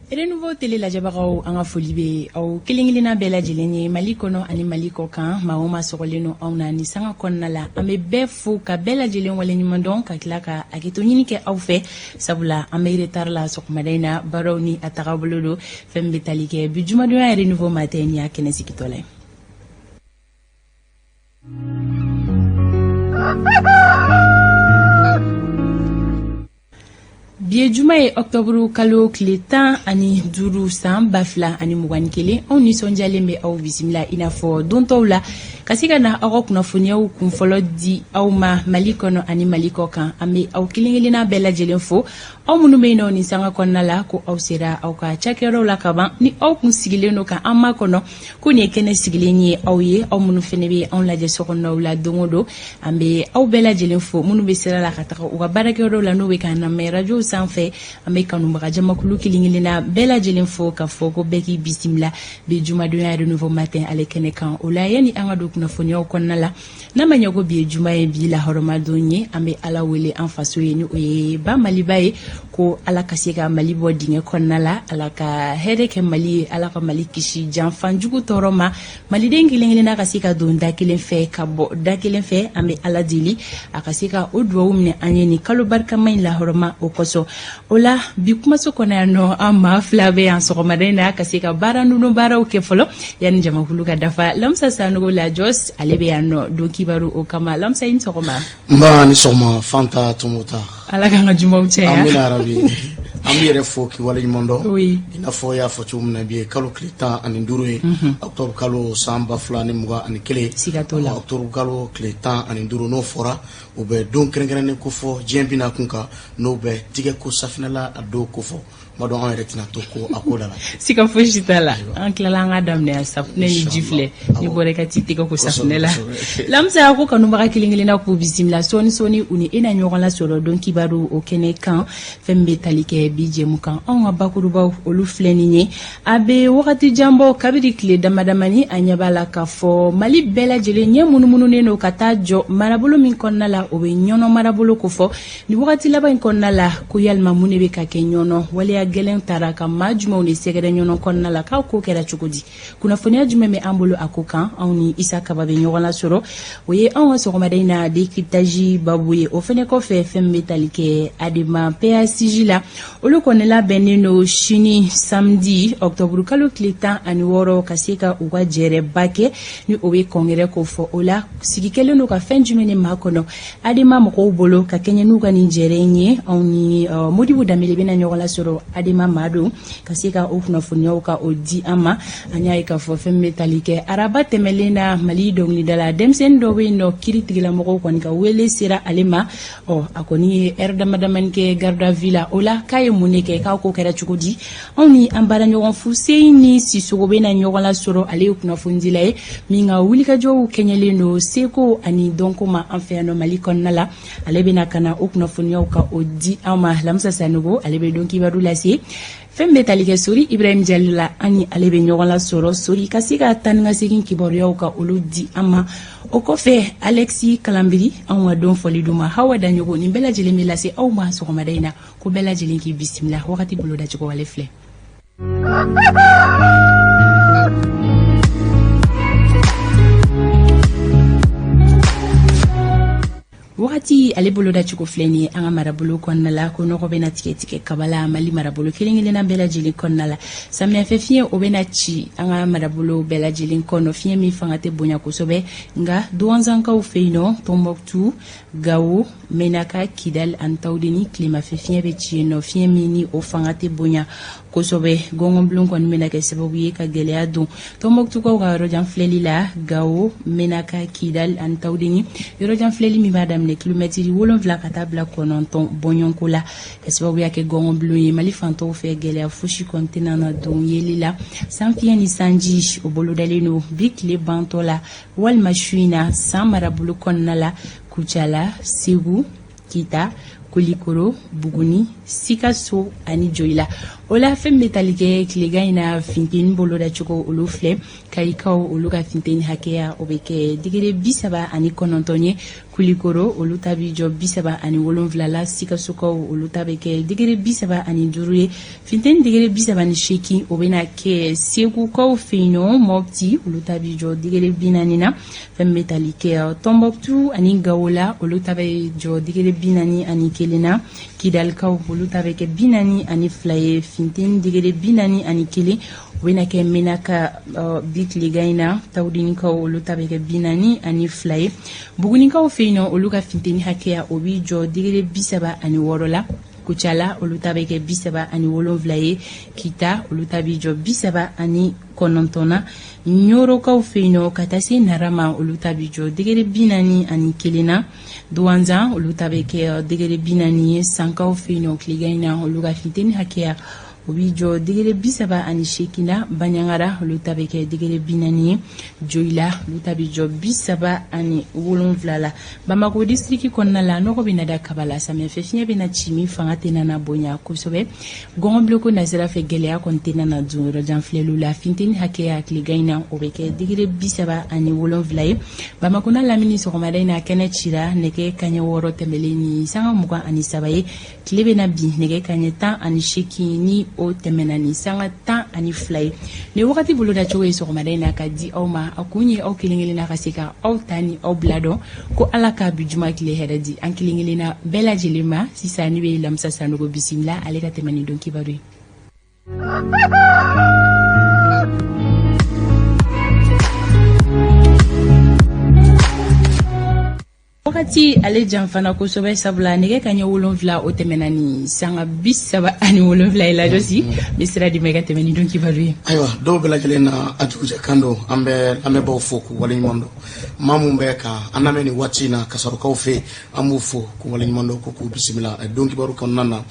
Renouveau télé lajɛbagaw, an ka foli bɛ aw kelen kelenna bɛɛ lajɛlen ye Mali kɔnɔ ani Mali kɔ kan. Maa o maa sɔgɔlen don anw na ni sanga kɔnɔna la, an bɛ bɛɛ fo ka bɛɛ lajɛlen waleɲuman dɔn, ka tila ka hakɛto ɲini kɛ aw fɛ, sabula an bɛ retard la sɔgɔmada in na. Baaraw ni a tagabolo don. Fɛn min bɛ tali kɛ bi jumadonya Renouveau Matin ni y'a kɛnɛ sigitɔ la ye. Bi ye juma ye, ɔkutɔburu kalo tile 15, san 2021. Anw nisɔndiyalen bɛ aw bisimila i n'a fɔ don tɔw la, ka se ka na aw ka kunnafoniyaw kunfɔlɔ di aw ma Mali kɔnɔ ani Mali kɔ kan. An bɛ aw kelen kelenna bɛɛ lajɛlen fo, aw minnu bɛ yen nɔ nin sanga kɔnɔna la, ko aw sera aw ka cakɛyɔrɔw la kaban, ni aw kun sigilen don ka an makɔnɔ, ko nin ye kɛnɛ sigilen ye aw ye. Aw minnu fɛnɛ bɛ anw lajɛ sokɔnɔnaw la don o don, an bɛ aw bɛɛ lajɛlen fo. Minnu bɛ sira la ka taga u ka baarakɛyɔrɔw la, n'u bɛ k'an lamɛn rajow sanfɛ, an bɛ kanubaga jamakulu kelen kelenna bɛɛ lajɛlen fo, ka fɔ ko bɛɛ k'i bisimila bi jumadonya Renouveau Matin ale kɛnɛ kan. O la, yanni an ka don kunnafoniyaw kɔnɔna la, n'a ma ɲɛ ko bi ye juma ye, bi lahɔrɔmadon ye, an bɛ Ala wele an faso ye, ni o ye ba Maliba ye, ko Ala ka se ka Mali bɔ dingɛ kɔnɔna la, Ala ka hɛrɛ kɛ Mali ye, Ala ka Mali kisi janfanjugu tɔɔrɔ ma, maliden kelen kelenna ka se ka don da kelen fɛ ka bɔ da kelen fɛ. An bɛ Ala deli a ka se ka o duwawu minɛ an ye nin kalo barikama in lahɔrɔma o kosɔn. O la, bi kumaso kɔnɔ yan nɔ, an maa fila bɛ yan sɔgɔmada in na ka se ka baara ninnu baaraw kɛ fɔlɔ yanni jamakulu ka dafa. Lamisa Sanogo Lajɔs, ale bɛ yan nɔ don kibaru o kama. Lamisa, i ni sɔgɔma. Nba, ni sɔgɔma, Fanta Tomota. Ala k'an ka jumaw caya. Amina yarabi. An b'i yɛrɛ fo k'i waleɲuman dɔn. I n'a fɔ i y'a fɔ cogo min na, bi ye kalo tile 15 ye, octobre kalo, san 2021. Siga t'o la. Octobre kalo tile 15, n'o fɔra, o bɛ don kɛrɛnkɛrɛnnen ko fɔ diɲɛ bina kun kan, n'o bɛ tigɛ ko safinɛ la, a don ko fɔ. Ma dɔn anw yɛrɛ tɛna to ko a ko da la. Siga fosi t'a la, an tilala an ka daminɛ safunɛ ni ji filɛ, ni bɔra i ka t'i tɛgɛ ko safunɛ la. Lamisa ko kanubaga kelen kelenna k'u bisimila. Sɔɔni sɔɔni, u ni e na ɲɔgɔn lasɔrɔ don kibaru o kɛnɛ kan. Fɛn min bɛ tali kɛ bi jɛmu kan, anw ka bakurubaw olu filɛ nin ye. A bɛ wagati jan bɔ, kabiri tile damadamani, an ɲɛ b'a la k'a fɔ Mali bɛɛ lajɛlen ɲɛ munumununen don ka taa jɔ marabolo min kɔnɔna la, o bɛ Ɲɔnɔ marabolo kofɔ nin wagati laban in kɔnɔna la, ko yalima mun de bɛ ka kɛ Ɲɔnɔ? Waleya gɛlɛn taara ka maa jumɛnw de sɛgɛrɛ Ɲɔnɔ kɔnɔna la? K'a ko kɛra cogo di? Kunnafoniya jumɛn bɛ an bolo a ko kan? Anw ni Isa Kaba bɛ ɲɔgɔn lasɔrɔ, o ye anw ka sɔgɔmada in na décryptage babu ye. O fɛnɛ kɔfɛ, fɛn min bɛ tali kɛ Adema PACJ la, olu kɔni labɛnnen don sini samedi octobre kalo tile 16, ka se ka u ka jɛrɛba kɛ, ni o bɛ congrès ko fɔ. O la, sigi kɛlen don ka fɛn jumɛn de makɔnɔ Adema mɔgɔw bolo ka kɛɲɛ n'u ka nin jɛrɛ in ye? Anw ni Modibo Danbele bɛna ɲɔgɔn lasɔrɔ, Adema maa don, ka se ka o kunnafoniyaw ka o di an ma. An y'a ye k'a fɔ fɛn min bɛ tali kɛ araba tɛmɛlen na, Mali dɔnkilidala denmisɛnnin dɔ bɛ yen nɔ, kiri tigilamɔgɔw kɔni ka wele sera ale ma. Ɔ, a kɔni ye heure damadamani kɛ garde à vue la. O la, k'a ye mun de kɛ? K'a ko kɛra cogo di? Anw ni an baaraɲɔgɔn Fuseni Sisogo bɛna ɲɔgɔn lasɔrɔ. Ale ye kunnafonidila ye min ka wulikajɔw kɛɲɛlen don seko ani dɔnko ma an fɛ yan nɔ Mali kɔnɔna la. Ale bɛna ka na o kunnafoniyaw ka o di an ma. Lamisa Sanogo, ale bɛ don kibaru lase. Fɛn bɛ tali kɛ Sori Ibrahim Jali la, an ni ale bɛ ɲɔgɔn lasɔrɔ Sori ka se ka taa ni ka segin kibaruyaw ka olu di an ma. O kɔfɛ, Alexis Kalanbiri, anw ka don fɔli duman, Hawa Daɲogo, nin bɛɛ lajɛlen bɛ lase aw ma sɔgɔmada in na. Ko bɛɛ lajɛlen k'i bisimila. Wagati bolodacogo wale filɛ. Wagati ale bolodacogo filɛ nin ye an ka marabolo kɔnɔna la, ko nɔgɔ bɛna tigɛ tigɛ kaba la Mali marabolo kelen kelenna bɛɛ lajɛlen kɔnɔna la. Samiyɛfɛ fiɲɛ, o bɛna ci an ka marabolo bɛɛ lajɛlen kɔnɔ, fiɲɛ min fanga tɛ bonya kosɛbɛ, nka Duwanzankaw fɛ yen nɔ, Tɔnbɔkutu, Gawo, Menaka, Kidali ani Tawudeni, tilemafɛ fiɲɛ bɛ ci yen nɔ, fiɲɛ min ni o fanga tɛ bonya kosɛbɛ. Gɔngɔnbulon kɔni bɛna kɛ sababu ye ka gɛlɛya don Tɔnbɔkutukaw ka yɔrɔjan filɛli la. Gawo, Menaka, Kidali ani Tawudeni, yɔrɔjan filɛli min b'a daminɛ kilomɛtiri 7 ka taa bila 9 bɔɲɔgɔnko la, ka sababuya kɛ gɔngɔnbulon ye Mali fantɔw fɛ, gɛlɛya fosi kɔni tɛna na don yeli la. Sanfiɲɛ ni sanji, o bolodalen don bi tile bantɔ la walima su in na San marabolo kɔnɔna la, Kucala, Segu, Kita, Kulikoro, Buguni, Sikaso ani Joyila. O la, fɛn bɛ tali kɛ tilegan in na funteni bolodacogo, olu filɛ. Kayikaw, olu ka funteni hakɛya, o bɛ kɛ degré 39 ye. Kulikoro olu ta bɛ jɔ 37 la. Sikasokaw olu ta bɛ kɛ degré 35 ye. Funteni degré 38, o bɛna kɛ Segukaw fɛ yen nɔ. Mɔpti olu ta bɛ jɔ degré 40 na. Fɛn bɛ tali kɛ Tɔnbɔkutu ani Gawo la, olu ta bɛ jɔ degré 41 na. Kidalikaw olu ta bɛ kɛ 42 ye. Funteni degré 41, o bɛna kɛ Menaka bi tilegan in na. Tawudinikaw olu ta bɛ kɛ 42 ye. Bugunikaw fɛ yen nɔ, olu ka funteni hakɛya, o bɛ jɔ degré 36 la. Kucala olu ta bɛ kɛ 37 ye. Kita olu ta bɛ jɔ 39 na. Ɲorokaw fɛ yen nɔ ka taa se Nara ma, olu ta bɛ jɔ degré 41 na. Duwanzan olu ta bɛ kɛ degré 40 ye. Sankaw fɛ yen nɔ, tilegan in na, olu ka funteni hakɛya, o bɛ jɔ degré 38 na. Baɲangara olu ta bɛ kɛ degré 40 ye. Joyila olu ta bɛ jɔ 37 la. Bamakɔ disiriki kɔnɔna la, nɔgɔ bɛ na da kaba la. Samiyɛfɛ fiɲɛ bɛ na ci min fanga tɛna na bonya kosɛbɛ. Gɔngɔnbileko nasira fɛ, gɛlɛya kɔni tɛna na don yɔrɔjan filɛliw la. Funteni hakɛya tilegan in na, o bɛ kɛ degré 37 ye. Bamakɔ n'a lamini, sɔgɔmada in na, kɛnɛ cira nɛgɛ kaɲɛ 6 tɛmɛlen ni sanga 23 ye. Tile bɛna bin nɛgɛ kaɲɛ 18 ni o tɛmɛna ni sanga 12 ye. Nin wagati bolodacogo ye sɔgɔmada in na ka di aw ma, a kun ye aw kelen kelenna ka se ka aw ta ni aw bila dɔn. Ko Ala ka bi juma tile hɛrɛ di an kelen kelenna bɛɛ lajɛlen ma. Sisan ne bɛ Lamisa Sanogo bisimila, ale ka tɛmɛ ni don kibaru ye. Wagati ale janfana kosɛbɛ, sabula nɛgɛ kaɲɛ 7, o tɛmɛna ni sanga 37 ye. Lajɔsi, n bɛ sira di ma i ka tɛmɛ ni don kibaru ye. Ayiwa, dɔw bɛɛ lajɛlen na a dugujɛ kan don. An bɛ lamɛnbaaw fo k'u waleɲuman dɔn. Maa min bɛ ka an lamɛn nin waati in na kasɔrɔkaw fɛ, an b'u fo k'u waleɲuman dɔn, ko k'u bisimila don kibaru kɔnɔna na.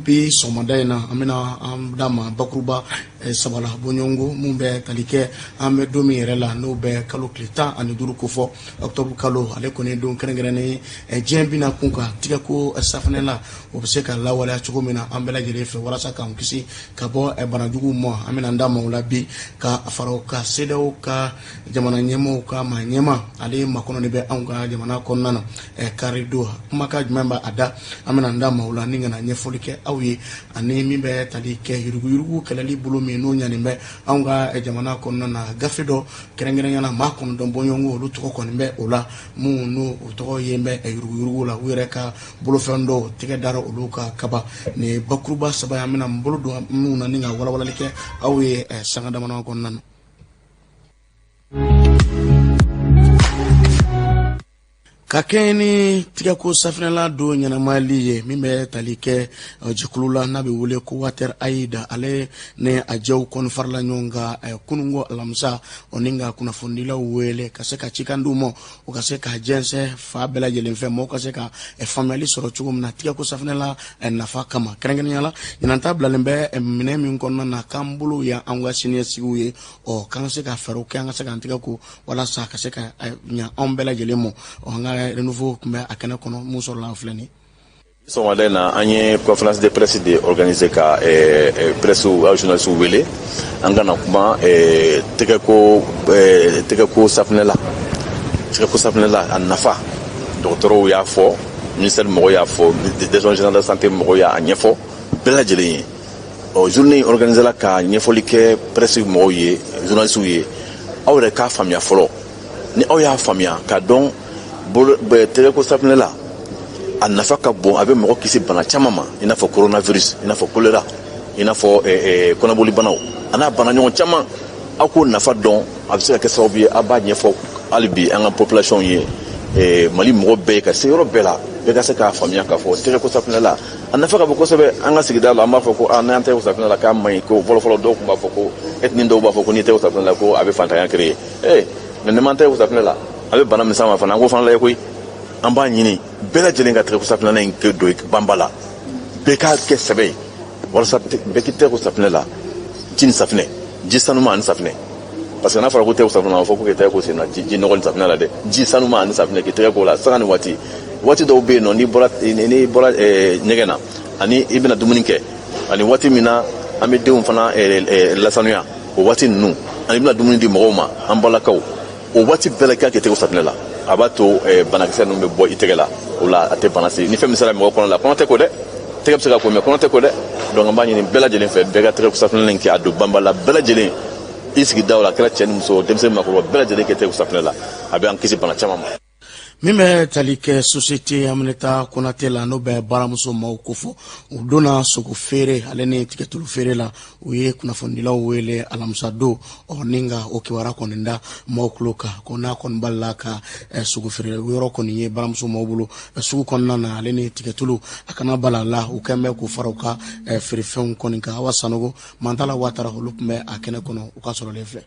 Bi sɔgɔmada in na, an bɛna an da ma bakuruba saba la bɔɲɔgɔnko min bɛ tali kɛ an bɛ don min yɛrɛ la, n'o bɛ kalo tile 15 kofɔ, octobre kalo. Ale kɔni don kɛrɛnkɛrɛnnen ye diɲɛ bɛna kun kan tigɛko safunɛ la, o bɛ se ka lawaleya cogo min na an bɛɛ lajɛlen fɛ walasa k'an kisi ka bɔ banajuguw ma. An bɛna an da ma o la bi, ka fara o kan, CEDEAO ka jamana ɲɛmaaw ka maa ɲɛmaa, ale makɔnɔ de bɛ anw ka jamana kɔnɔna na kari don. Kumakan jumɛn b'a da? An bɛna an da ma o la ni ka na ɲɛfɔli kɛ aw ye, ani min bɛ tali kɛ yuruguyurugu kɛlɛli bolo min n'o ɲanen bɛ anw ka jamana kɔnɔna na. Gafe dɔ kɛrɛnkɛrɛnya na, maa 9 bɔɲɔgɔnko, olu tɔgɔ kɔni bɛ o la, minnu n'o tɔgɔ yen bɛ yuruguyurugu la, u yɛrɛ ka bolofɛn dɔw tɛgɛ dara olu kan kaba. Nin bakuruba saba ye, an bɛna n bolo don minnu na ni ka walawalali kɛ aw ye sanga damadɔ kɔnɔna na. Ka kɛɲɛ ni tigɛko safinɛla don ɲɛnamayali ye, min bɛ tali kɛ jɛkulu la n'a bɛ wele ko Water Aid, ale ni a jɛw kɔni farala ɲɔgɔn kan kununko alamisa, o ni ka kunnafonidilaw wele ka se ka cikan d'u ma, o ka se ka jɛnsɛn fan bɛɛ lajɛlen fɛ, mɔgɔw ka se ka faamuyali sɔrɔ cogo min na tigɛko safinɛla nafa kama. Kɛrɛnkɛrɛnnenya la, ɲinan ta bilalen bɛ minɛn min kɔnɔna na, k'an bolo y'an ka siniɲɛsigiw ye, ɔ k'an ka se ka fɛɛrɛw kɛ an ka se k'an tigɛ ko walasa ka se ka ɲa anw bɛɛ lajɛlen ma. An ka Renouveau tun bɛ a kɛnɛ kɔnɔ, mun sɔrɔla filɛ nin. Sɔgɔmada in na, an ye conférence de presse de organiser ka presse aw journalistes wele, an ka na kuma tɛgɛko safunɛ la. Tɛgɛko safunɛ la, a nafa, dɔgɔtɔrɔw y'a fɔ, ministère mɔgɔw y'a fɔ, direction générale de la santé mɔgɔw y'a ɲɛfɔ bɛɛ lajɛlen ye. Ɔ journée in organiser la ka ɲɛfɔli kɛ presse mɔgɔw ye, journalistes ye, aw yɛrɛ k'a faamuya fɔlɔ. Ni aw y'a faamuya k'a dɔn tɛgɛko safunɛ la, a nafa ka bon, a bɛ mɔgɔ kisi bana caman ma, i n'a fɔ coronavirus, i n'a fɔ choléra, i n'a fɔ kɔnɔboli banaw, a n'a bana ɲɔgɔn caman. Aw k'o nafa dɔn, a bɛ se ka kɛ sababu ye aw b'a ɲɛfɔ hali bi an ka population ye, Mali mɔgɔ bɛɛ ye, ka se yɔrɔ bɛɛ la, bɛɛ ka se k'a faamuya k'a fɔ tɛgɛko safunɛ la, a nafa ka bon kosɛbɛ. An ka sigida la, an b'a fɔ ko aa, n'an tɛgɛ ko safunɛ la, k'a man ɲi, ko fɔlɔfɔlɔ dɔw tun b'a fɔ ko ethnie dɔw b'a fɔ ko n'i tɛgɛ ko safunɛ la, ko a bɛ fantanya créer. Ee, mais ni m'an tɛgɛ ko safunɛ la, a bɛ bana min s'an ma fana, an k'o fana lajɛ koyi. An b'a ɲini bɛɛ lajɛlen ka tɛgɛ ko safunɛ in kɛ don banba la, bɛɛ k'a kɛ sɛbɛ ye, walasa bɛɛ k'i tɛgɛ ko safunɛ la, ji ni safunɛ, ji sanuma ani safunɛ. Parce que n'a fɔra ko tɛgɛ ko safunɛ, a b'a fɔ ko k'i tɛgɛ ko sen na ji nɔgɔ ni safunɛ la dɛ. Ji sanuma ani safunɛ, k'i tɛgɛ ko la sanga ni waati. Waati dɔw bɛ yen nɔ, n'i bɔra ɲɛgɛn na, ani i bɛna dumuni kɛ, ani waati min na an bɛ denw fana lasanuya, o waati ninnu, ani i bɛna dumuni di mɔgɔw ma, an balakaw, o waati bɛɛ la, i k'a kɛ tɛgɛ ko safunɛ la. A b'a to banakisɛ ninnu bɛ bɔ i tɛgɛ la, o la a tɛ bana se. Ni fɛn min sera mɔgɔ kɔnɔ la, kɔnɔ tɛ ko dɛ, tɛgɛ bɛ se ka ko, mais kɔnɔ tɛ ko dɛ. Donc an b'a ɲini bɛɛ lajɛlen fɛ, bɛɛ ka tɛgɛ safunɛ in kɛ, a don banba la. Bɛɛ lajɛlen i sigidaw la, a kɛra cɛ ni muso, denmisɛnnin, maakɔrɔba, bɛɛ lajɛlen kɛ tɛgɛ safunɛ la, a bɛ an kisi bana caman ma. Min bɛ tali kɛ Société Aminata Konate la, n'o bɛ baramuso maaw kofɔ, u donna sogo feere ale ni tigɛtulu feere la. U ye kunnafonidilaw wele alamisa don ɔ ni ka o kibaruya kɔni da maaw tulo kan, ko n'a kɔni balila ka sogo feere yɔrɔ kɔni ye baramuso maaw bolo sugu kɔnɔna na, ale ni tigɛtulu, a kana bala la, u kɛn bɛ k'u fara u ka feerefɛnw kɔni kan. Awa Sanogo, Mantala Watara, olu tun bɛ a kɛnɛ kɔnɔ, u ka sɔrɔlen filɛ.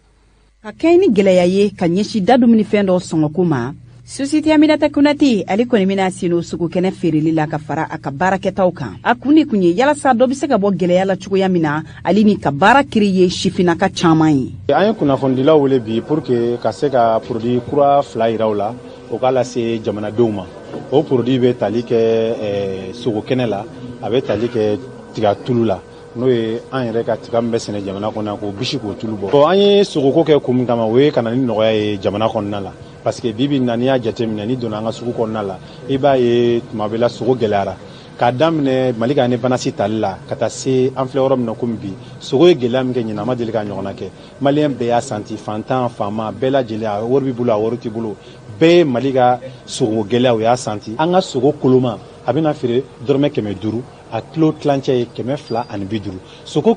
Ka kɛɲɛ ni gɛlɛya ye ka ɲɛsin da dumunifɛn dɔ sɔngɔko ma, Société Aminata Konate ale kɔni bɛna sen don sogokɛnɛ feereli la ka fara a ka baarakɛtaw kan. A kun de kun ye yalasa dɔ bɛ se ka bɔ gɛlɛya la cogoya min na, ale ni ka baara créer sifinnaka caman ye. An ye kunnafonidilaw wele bi pour que ka se ka produit kura fila yira u la, o k'a lase jamanadenw ma. O produit bɛ tali kɛ sogokɛnɛ la, a bɛ tali kɛ tiga tulu la, n'o ye an yɛrɛ ka tiga min bɛ sɛnɛ jamana kɔnɔ, k'o bisi k'o tulu bɔ. Bon, an ye sogoko kɛ kun min kama, o ye ka na ni nɔgɔya ye jamana kɔnɔna la, parce que bi bi in na, n'i y'a jateminɛ, n'i donna an ka sugu kɔnɔna la, i b'a ye tuma bɛɛ la sogo gɛlɛyara. K'a daminɛ Mali ka indépendance tali la ka taa se an filɛ yɔrɔ min na komi bi, sogo ye gɛlɛya min kɛ ɲinan, a ma deli ka ɲɔgɔnna kɛ. Maliyɛn bɛɛ y'a santi, fantan, faama, bɛɛ lajɛlen, a wari b'i bolo, a wari t'i bolo, bɛɛ ye Mali ka sogo gɛlɛya, o y'a santi. An ka sogo koloma, a bɛna feere dɔrɔmɛ 500, a kilo tilancɛ ye 250. Sogo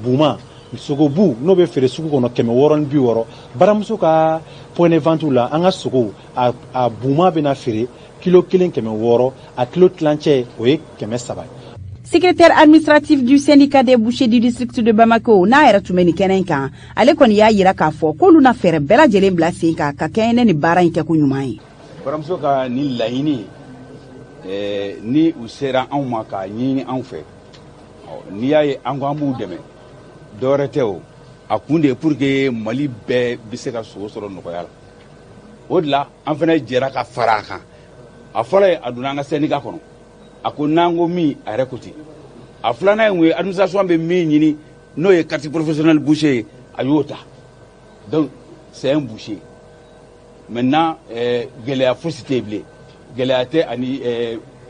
buma, sogobu, n'o bɛ feere sugu kɔnɔ 660, baramuso ka point de vente la, an ka sogo a buma bɛna feere kilo kelen 600, a kilo tilancɛ o ye 300 ye. Secrétaire administratif du syndicat des bouchers du district de Bamako, n'a yɛrɛ tun bɛ nin kɛnɛ in kan, ale kɔni y'a yira k'a fɔ k'olu na fɛɛrɛ bɛɛ lajɛlen bila sen kan ka kɛɲɛ ni nin baara in kɛko ɲuman ye. Baramuso ka nin laɲini, ni u sera anw ma k'a ɲini anw fɛ, n'i y'a ye an ko an b'u dɛmɛ, dɔwɛrɛ tɛ, o a kun de ye pour que Mali bɛɛ bɛ se ka sogo sɔrɔ nɔgɔya la. O de la an fana jɛra ka fara a kan. A fɔlɔ ye, a donna an ka syndicat kɔnɔ, a ko n'an ko min, a yɛrɛ ko ten. A filanan ye mun ye? Administration bɛ min ɲini, n'o ye carte professionnelle boucher ye, a y'o ta. Donc c'est un boucher maintenant. Gɛlɛya fosi tɛ yen bilen, gɛlɛya tɛ ani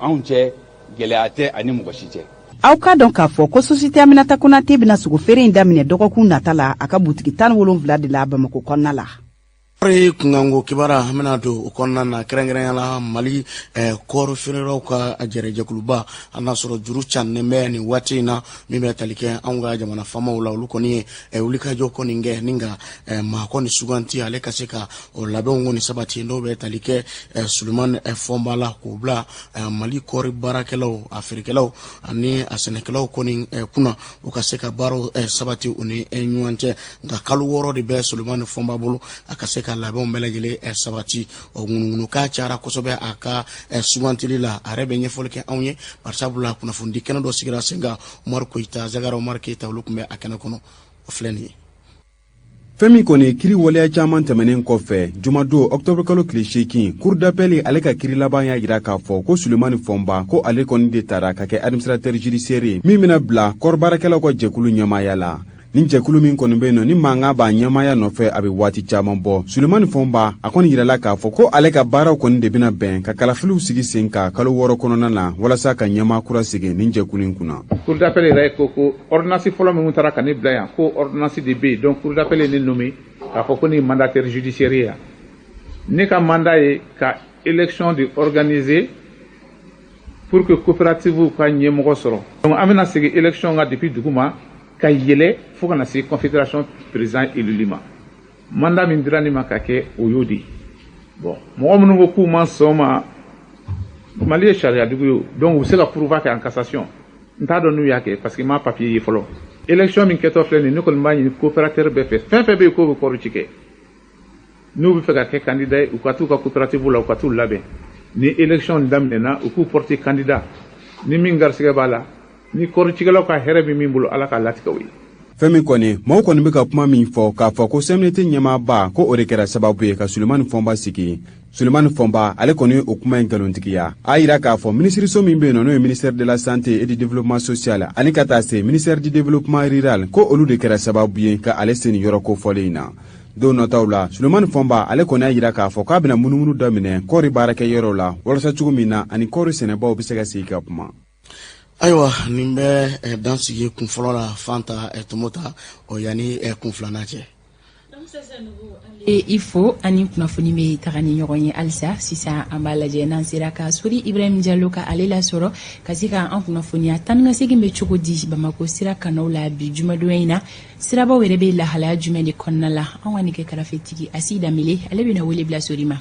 anw cɛ, gɛlɛya tɛ ani mɔgɔ si cɛ. Aw k'a dɔn k'a fɔ ko Société Aminata Konate bɛna sogo feere in daminɛ dɔgɔkun nata la, a ka butigi 17 de la Bamako kɔnɔna la. Kɔɔri kunkanko kibaru, an bɛna don o kɔnɔna na, kɛrɛnkɛrɛnya la Mali kɔɔri feerelaw ka jɛrɛjɛkuluba. A n'a sɔrɔ juru cannen bɛ nin waati in na, min bɛ tali kɛ anw ka jamana faamaw la, olu kɔni ye wulikajɔ kɔni kɛ ni ka maa kɔni suganti, ale ka se ka o labɛnw kɔni sabati, n'o bɛ tali kɛ Sulemani Fɔnba la, k'o bila Mali kɔɔri baarakɛlaw, a feerekɛlaw ani a sɛnɛkɛlaw kɔni kunna, u ka se ka baaraw sabati u ni ɲɔgɔn cɛ. Nka kalo 6 de bɛ Sulemani Fɔnba bolo a ka se ka labɛnw bɛɛ lajɛlen sabati. O ŋunuŋunukan cayara kosɛbɛ a ka sugantili la. A yɛrɛ bɛ ɲɛfɔli kɛ anw ye, barisabula kunnafonidi kɛnɛ dɔ sigira sen kan. Umaru Koyita, Zagara Umaru Keyita, olu tun bɛ a kɛnɛ kɔnɔ. O filɛ nin ye. Fɛn min kɔni kiri waleya caman tɛmɛnen kɔfɛ, jumadon ɔktɔburu kalo tile 8, cour d'appel ale ka kiri laban y'a jira k'a fɔ ko Sulemani Fɔnba, ko ale kɔni de tara ka kɛ administrateur judiciaire ye, min bɛna bila kɔɔri baarakɛlaw ka jɛkulu ɲɛmaaya la. Nin jɛkulu min kɔni bɛ yen nɔ, ni mankan b'a ɲɛmaaya nɔfɛ, a bɛ waati caman bɔ. Sulemani Fɔnba, a kɔni yirala k'a fɔ ko ale ka baaraw kɔni de bɛna bɛn ka kalafiliw sigi sen kan kalo 6 kɔnɔna na, walasa ka ɲɛmaa kura sigi nin jɛkulu in kunna. Cour d'appel yɛrɛ ko ordonnance fɔlɔ minnu taara ka ne bila yan, ko ordonnance de bɛ yen. Donc cour d'appel ye ne nommé k'a fɔ ko ne ye mandataire judiciaire ye yan. Ne ka mandat ye ka élection de organiser pour que coopérative ka ɲɛmɔgɔ sɔrɔ. Donc an bɛna segin élection kan depuis dugu ma ka yɛlɛ fo ka na se confédération président élu ma. Mandat min dira ne ma ka kɛ, o y'o de ye. Bon, mɔgɔ minnu ko k'u ma sɔn ma, Mali ye sariya dugu ye, donc u bɛ se ka pourvoi kɛ en cassation. N t'a dɔn n'u y'a kɛ, parce que n m'a papier ye fɔlɔ. Élection min kɛtɔ filɛ nin ye, ne kɔni b'a ɲini coopérateur bɛɛ fɛ, fɛn fɛn bɛ yen k'o bɛ kɔɔri ci kɛ, n'u bɛ fɛ ka kɛ candidat ye, u ka t'u ka coopérative la, u ka t'u labɛn. Ni élection daminɛna, u k'u porter candidat. Ni min garisɛgɛ b'a la, ni kɔɔricikɛlaw ka hɛrɛ bɛ min bolo, Ala k'a latigɛ o ye. Fɛn min kɔni, maaw kɔni bɛ ka kuma min fɔ k'a fɔ ko CMDT ɲɛmaaba, ko o de kɛra sababu ye ka Sulemani Fɔnba sigi, Sulemani Fɔnba ale kɔni o kuma in nkalontigiya. A yira k'a fɔ minisiriso min bɛ yen nɔ, n'o ye ministère de la Santé et du Développement social, ani ka taa se ministère du Développement rural, ko olu de kɛra sababu ye ka ale se nin yɔrɔ kofɔlen in na. Don nataw la, Sulemani Fɔnba ale kɔni y'a jira k'a fɔ k'a bɛna munumunu daminɛ kɔɔri baarakɛyɔrɔw la, walasa cogo min na ani kɔɔri sɛnɛbaw bɛ se ka sigi ka kuma. Ayiwa, nin bɛ dan sigi kun fɔlɔ la. Fanta Tomota o yanni kun filanan cɛ. I fo ani kunnafoni bɛ taga ni ɲɔgɔn ye halisa. Sisan an b'a lajɛ n'an sera ka Sori Ibrahim Jalo ka ale lasɔrɔ ka se ka an kunnafoniya taa ni ka segin bɛ cogo di Bamakɔ sira kanaw la bi jumadonya in na. Sirabaw yɛrɛ bɛ lahalaya jumɛn de kɔnɔna la? An ka nɛgɛ karafetigi Asi Danbele, ale bɛna wele bila Sori ma.